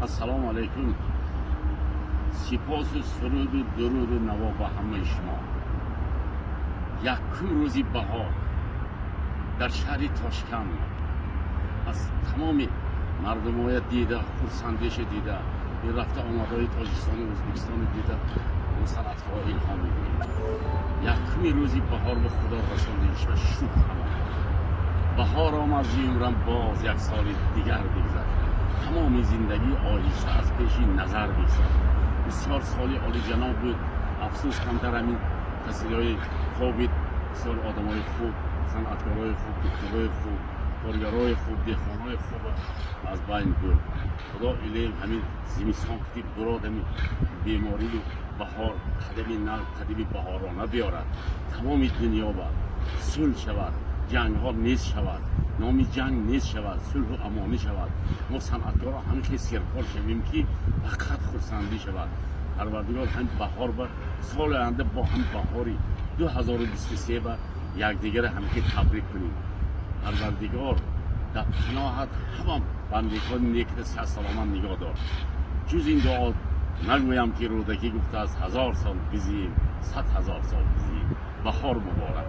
Ассалому алайкум. Сипосу суруду дуруду наво ба ҳамаи шумо. Якум рӯзи баҳор дар шаҳри Тошканд аз тамоми мардумоя дида, хурсандиша дида, ин рафта омадҳои Тоҷикистону Ӯзбекистону дида, мо санъаткорҳо илҳом мегирем. Якуми рӯзи баҳор ба Худо расондагиш ва шукр. Ҳама баҳор омад, зи умрам боз як соли дигар бигзашт. Тамоми зиндагӣ оҳиста аз пеши назар бигзашт. Бисёр соли олиҷаноб буд. Афсӯс, камтар ҳамин касалиҳои ковид бисёр одамои хуб, санъаткорҳои хуб, духтурои хуб, коргарои хуб, деҳқонҳои хуб аз байн бурд. Худо илоҳим, ҳамин зимистон ки бурод, ҳамин беморию баҳор қадами нав, қадами баҳорона биёрад. Тамоми дунё ба сулҳ шавад, ҷангҳо нест шавад, номи ҷанг нест шавад, сулҳу амонӣ шавад. Мо санъаткорҳо ҳамин хел серкор шавем, ки фақат хурсандӣ шавад. Парвардигор ҳамин баҳор ба соли оянда бо ҳам баҳори 2023 ба якдигарро ҳамин хел табрик кунем. Парвардигор, дар паноҳат ҳама бандагони некро сиҳат саломат нигоҳ дор. Ҷуз ин дуо нагӯям, ки Рӯдакӣ гуфтааст: «Ҳазор сол бизием, 100 000 сол бизием». Баҳор муборак!